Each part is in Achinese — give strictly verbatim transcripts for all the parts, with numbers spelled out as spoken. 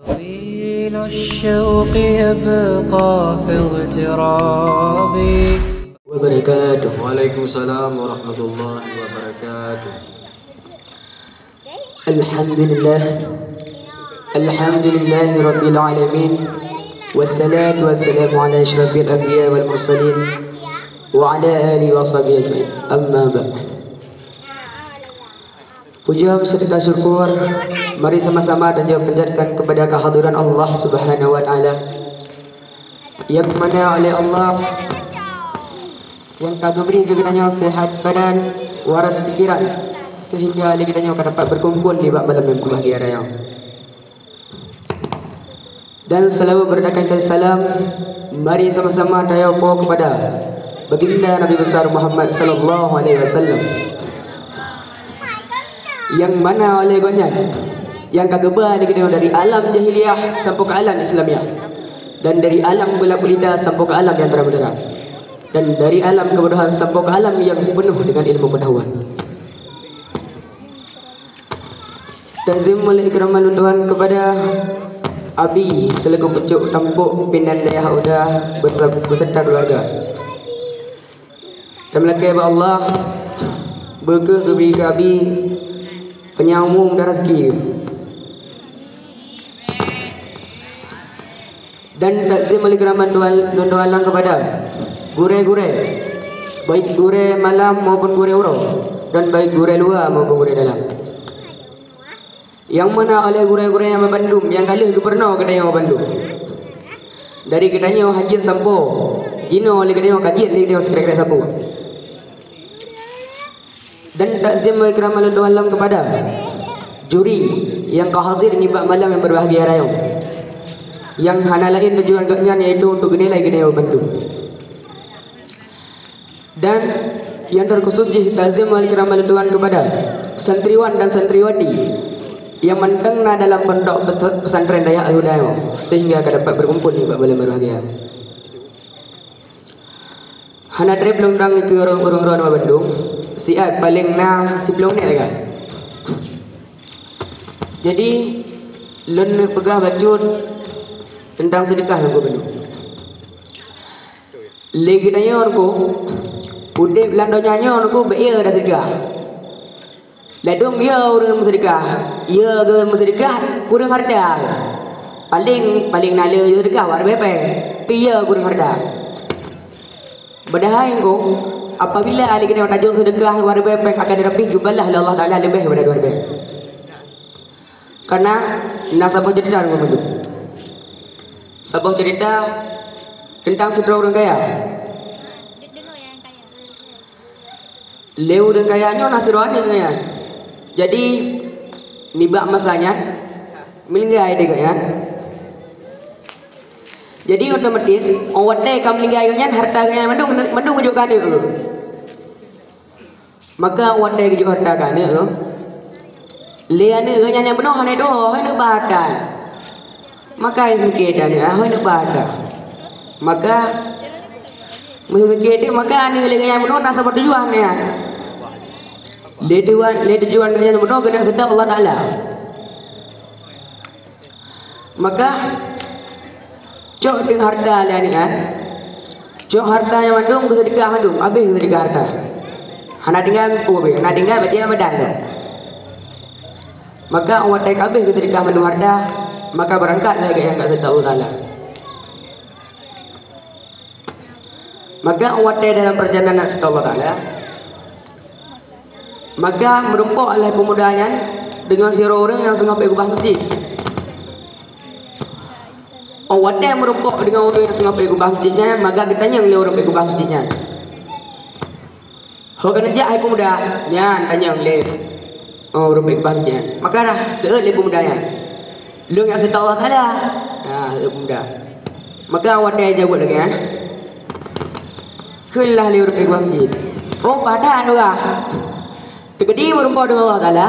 طويل الشوق يبقى في اغتراب. وبركاته. وعليكم السلام ورحمة الله وبركاته. الحمد لله. الحمد لله رب العالمين. والصلاة والسلام على أشرف الأنبياء والمرسلين وعلى آله وصحبه أجمعين. أما بعد. Puja beserta syukur mari sama-sama dan juga panjatkan kepada kehadiran Allah Subhanahu wa Taala, yang mana oleh Allah yang ka geubri keu geutanyoe sehat badan, waras pikiran, sehingga lé geutanyoe ka dapat berkumpul di bak malam yang berbahagia raya. Dan selalu berdatangkan salam, mari sama-sama tayue po kepada Baginda Nabi Besar Muhammad sallallahu alaihi wasallam, yang mana oleh gobnyan yang ka geuba lé geutanyoe dari alam jahiliyah sampoe ke alam Islamiah, dan dari alam gelap gulita sampoe ke alam yang terang benderang, dan dari alam kebodohan sampoe ke alam yang penuh dengan ilmu pengetahuan. Takzim wal ikram lôn tuan kepada Abi selaku pucuk tampok pimpinan dayah Uda beserta keluarga. Tameulakée bak Allah, beu kheueh geubri keu Abi panyang umu dan raseuki. Dan takzim wal ikram lôn tuan, lôn tuan kepada gurée-gurée, baik gurée malam maupun gurée uroe, dan baik gurée luwa maupun gurée dalam. Yang mana oleh gurée-gurée nyang bandum nyang ka lheueh geupeurunoe geutanyoe bandum. Dari geutanyoe hajat sampoe, jinoe lé geutanyoe ka jeuet lé geutanyoe sikira-kira sapeue. Dan takzim wal ikram lôn tuan lom kepada juri yang ka hadir nibak malam yang berbahagia rayeuk, yang hana laén tujuan gobnyan yaitu untuk geunilai geutanyoe bandum. Dan yang terkhusus jih takzim wal ikram lôn tuan kepada santriwan dan santriwati yang mantong na dalam pondok pes-, pesantren Dayah Al-Huda nyoe, sehingga ka dapat berkumpul nibak malam berbahagia. Hana treb lôn dang keu ureueng-ureueng droeneuh bandum, siat paleng na siplôh menit lagée. Jadi, lôn peugah bacut teuntang seudeukah lôn bandum. Lé geutanyoe nyoe, udeb lam donya nyoe nyoe beu ie dan seudeukah. Ladôm ie ureueng meuseudeukah, ie geuh meuseudeukah kureueng hareuta. Paleng, paleng na lé seudeukah dua ribèe péng, pi ie kureueng hareuta. Padahai nyoe, apabila lé geutanyoe tajok seudeukah dua ribèe péng akan leubeh geubalah lé Allah Taala leubeh daripada dua ribèe. Karena na saboh cerita deungon mandum. Saboh cerita teuntang sidroe ureueng kaya. Lé ureueng kaya nyoe na sidroe aneuk nyan. Jadi, nibak masa nyan, meuninggai deh gobnyan. Jadi, otomatis, óh watèe ka meuninggai gobnyan, hareuta gobnyan mandum, mandum geujok keu aneuk geuh. Maka watèe geujok hareuta keu aneuk geuh, lé aneuk geuh nyan nyang bunoe hana tuho, hana ba hareuta. Maka geupike aneuk, hana ba hareuta. Maka, meupike teuk, maka aneuk lé geuh nyan bunoe na saboh tujuan nyan. Lé tujuan, lé tujuan geuh nyan bunoe keuneuk seutôt Allah Taala. Maka, cok teuk hareuta lé aneuk nyan. Cok hareuta nyan mandum geuseudeukah mandum, habéh geuseudeukah hareuta. Hana tinggai meupu habéh, hana tinggai bajèe badan tu. Maka, watèe ka habéh geuseudeukah mandum hareuta, maka beurangkat lé geuh nyang ka seutôt Allah Taala. Maka watèe dalam peurjalanan seutôt Allah Taala, maka meurumpok lé peumuda nyan deungon sidroe ureueng nyang singoh peuet keubah meuseujid. Óh watèe meurumpok deungon ureueng nyang singoh peuet keubah meuseujid nyan, maka geutanyong lé ureueng peuet keubah meuseujid nyan, "Ho keuneuk jak hai peumuda?" Nyan tanyong lé, oh, ureueng peuet keubah meuseujid nyan. Maka na seuôt lé peumuda nyan, "Lôn nyang seutôt Allah Taala." Ha, seuôt peumuda. Maka watèe jaweueb lagèe nyan, kheun lah lé ureueng peuet keubah meuseujid, "Oh, paih that, ureueng. Teukeudi meurumpok deungon Allah Taala,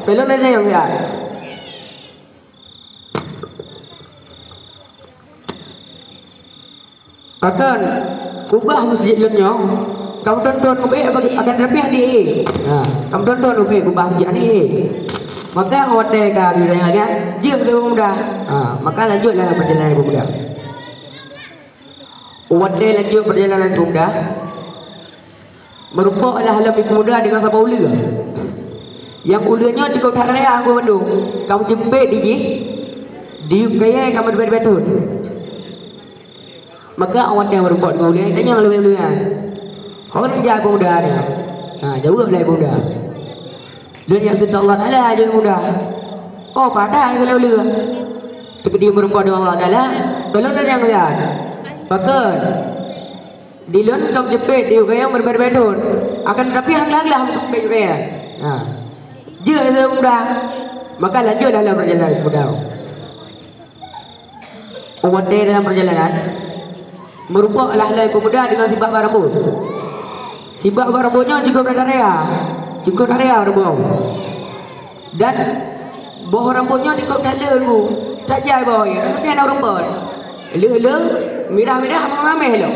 peue lôn tanyong siat." Pakon, kubah meuseujid lôn nyoe, ka meuthon-thon ubé akan leubeh di ie. Ha, ka meuthon-thon ubé kubah meuseujid di ie. Maka watèe ka geutanyong lagèe nyan, jeuet keu peumuda. Ha, maka lanjutlah peurjalanan peumuda. Watèe lanjut peurjalanan peumuda, meurumpok lah lom peumuda deungon saboh uleue. Nyang uleue nyoe cukôp that raya keu bandum, ka meuceumpet di jih, diyueb kayèe ka meudebet-debet thon. Maka awak nyang meurumpok deungon uleue nyan, tanyong lé uleue nyan, "Ho neujak peumuda nyoe?" Ha, jaweueb lé peumuda, "Lôn jak seutôt Allah Taala," jaweueb peumuda. "Oh, padahai," kheun lé uleue, "teukeudi meurumpok deungon Allah Taala, gohlom neujak nyan. Pakon? Di lôn ka meuceumpet di kayèe meudebet-debet thon. Akan tapi hana glah-glah meuceumpet di kayèe." Ha. Jeuet lé peumuda. Maka lanjutlah lom peurjalanan peumuda. Watèe dalam peurjalanan, meurumpok lah lé peumuda deungon sibak bak rambôt. Sibak bak rambôt nyoe cukôp that raya, cukôp that raya rambôt. Dan boh rambôt nyoe cukôp that le, that jai boh nyan, tapi hana ureueng pôt. Le-le, mirah-mirah, ameh-ameh lom.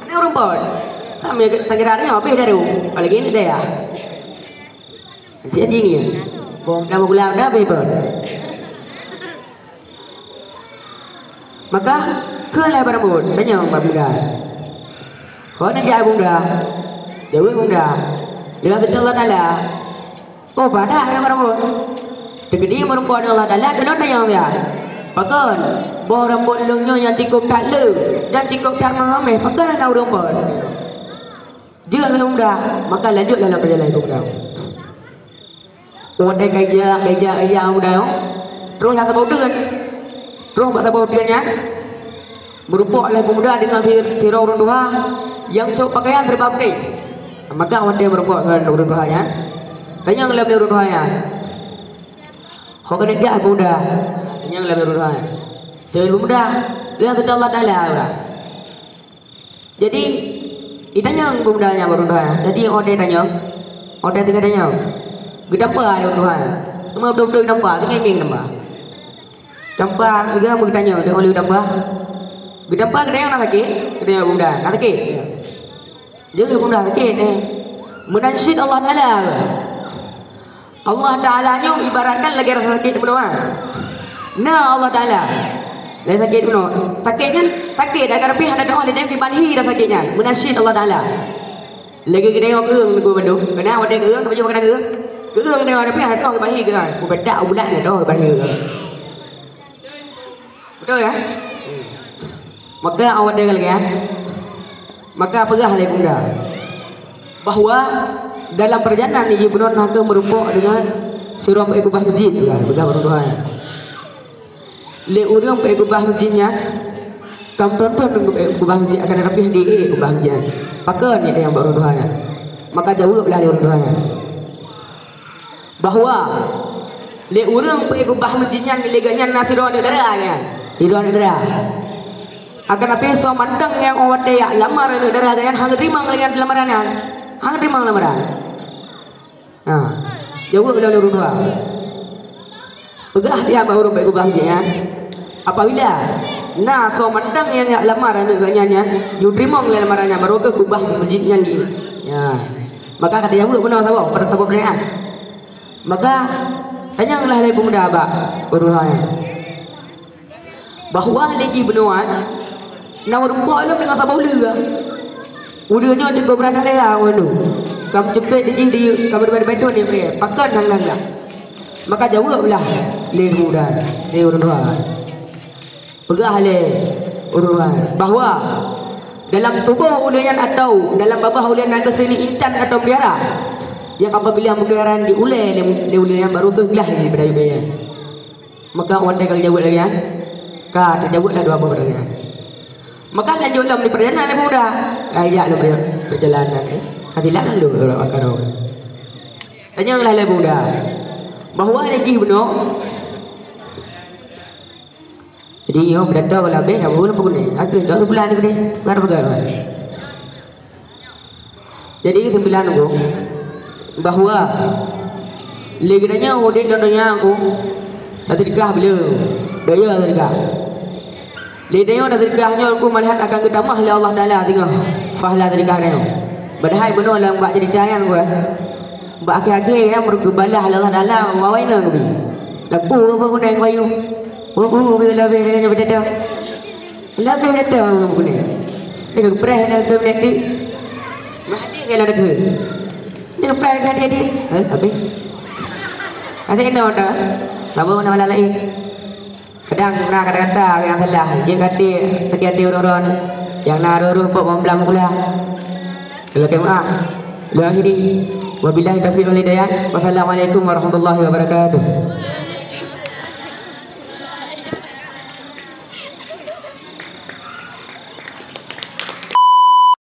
Hana ureueng pôt. Samé sagira nyoe habéh daru, apalagi aneuk dayah. Jadi ngieng. Boh dah meugulam dah bebon. Maka kheun lé bak rambôt, tanyong bak peumuda, "Ho neujak peumuda?" Jaweueb peumuda, "Deungon seutôt Allah Taala." "Oh, padahai," kheun bak rambôt, "teukeudi meurumpok deungon Allah Taala, keunoe tanyong nyan. Pakon? Boh rambôt lôn nyoe nyang cukôp that le dan cukôp that ameh-ameh, pakon hana ureueng pôt?" Jeuet lé peumuda, maka lanjutlah lom peurjalanan peumuda. Watèe ka ijak, ka ijak, ka ijak peumuda nyoe, troh lam saboh uteuen. Troh bak saboh uteuen nyan, meurumpok lé peumuda deungon si-, sidroe ureueng tuha nyang sôk peukayan seureuba putéh. Maka watèe meurumpok ngon ureueng tuha nyan, tanyong lom lé ureueng tuha nyan, "Ho keuneuk jak peumuda?" Tanyong lom lé ureueng tuha nyan. Jaweueb peumuda, "Deungon seutôt Allah Taala, uroe." Jadi, itanyong peumuda nyan bak ureueng tuha nyan. Jadi, watèe tanyong, watèe teungoh tanyong, geutampa lé ureueng tuha nyan. Teuma beutôi-beutôi geutampa, teungoh mieng geutampa. Tampa, geutanyoe, teuh lheueh tampa. Geutampa, geutanyoe na sakét, geutanyoe peumuda, "Na sakét?" Jaweueb peumuda, "Sakét, eh." "Meunan cit Allah Taala." Allah Taala nyoe ibaratkan lagèe rasa sakét bunoe. Na Allah Taala. Lagèe sakét bunoe. Sakét nyan, sakét, akan tapi hana teu'oh lé nyan kiban hi rasa sakét nyan. Meunan cit Allah Taala. Lagèe geutanyoe keueung nyoe bandum. Keunan watèe keueung, tapajôh makanan keueung. Keueung tanyoe tapi hana teu'oh kiban hi keueung. Kupedak u bulan hana teu'oh kiban hi keueung. Beutôi, ya? Maka awak dengar lagi, ya. Maka peugah lé peumuda bahwa dalam peurjalanan jih bunoe na kheueh meurumpok deungon sidroe peuék kubah meuseujid, peugah, peugah bak ureueng tuha nyan. Lé ureueng peuék kubah meuseujid nyan, ka meuthon-thon peuék kubah meuseujid, akan tapi di kubah meuseujid nyan. Pakon nyan nyang bak ureueng tuha nyan? Maka jaweueb lah lé ureueng tuha nyan bahwa lé ureueng peuék kubah meuseujid nyan lé gobnyan na sidroe aneuk dara nyan. Sidroe aneuk dara. Akan tapi soe mantong nyang watèe jak lamar aneuk dara nyan hana teurimong lé nyan lamaran nyan. Hana teurimong lamaran. Ha. Jaweueb lé ureueng tuha. Peugah lé bak ureueng peuék kubah meuseujid nyan, apabila na soe mantong nyang jak lamar aneuk gobnyan nyan, geuteurimong lé lamaran nyan, barô kheueh kubah meuseujid nyan di. Ya. Maka ka tajaweueb bunoe saboh, saboh peurtanyaan. Maka tanyong lah lé peumuda bak ureueng tuha nyan bahwa lé jih bunoe na meurumpok lom deungon saboh uleue. Uleue nyoe teungoh brat that raya ngon lôn. Ka meuceumpet di jih di, ka meudebat-debat di, pakon hana glah. Maka jaweueb lah lé peumuda, lé ureueng tuha. Peugah lé ureueng tuha bahwa dalam tuboh uleue nyan atau dalam babah uleue nyan na geuseuneuk intan atau mutiara, nyang apabila mutiara nyan diulèe lé, lé uleue nyan, barô kheueh glah daripada uleue nyan. Maka watèe ka geujaweueb lagèe nyan, ka teujaweueb lah dua boh peurtanyaan. Maka lanjut lom di peurjalanan lé peumuda. Ka jak lom peurjalanan, eh. Ka silap lom lôn, lôn, lôn. Tanyong lah lé peumuda bahwa lé jih bunoe. Jadi, nyoe pidato ka lheueh habéh, nyang ulôn peukeunong. Akhé cok seubulan keudéh, peugah-peugah. Jadi, kesimpulan Teungku, bahwa lé geutanyoe udép lam donya Teungku, taseudeukah beu le, donya taseudeukah. Lé tanyoe taseudeukah nyoe Teungku malahan akan geutamah lé Allah Taala singoh pahala seudeukah tanyoe. Padahai bunoe lam bak ceurita nyan Teungku, eh. Bak akhé-akhé ya meureuka balah Allah Taala wawai na keubi. Laku apa guna yang bayu? Oh, oh, oh, lebih dari yang berada. Lebih dari yang guna. Dia kepreh nak tu nak tu. Mahdi kalau nak tu. Dia kepreh kan dia dia. Eh, habis. Ada yang nak dah. Sama nak malam lain. Kadang na kata-kata nyang salah, jeuet gaki sakét até uroe-uroe nyang na rôh-rôh pok bak blang meukuliah. Lakèe meu'ah. Lôn akhiri. Wabillahi taufiq wal hidayah. Wassalamualaikum warahmatullahi wabarakatuh.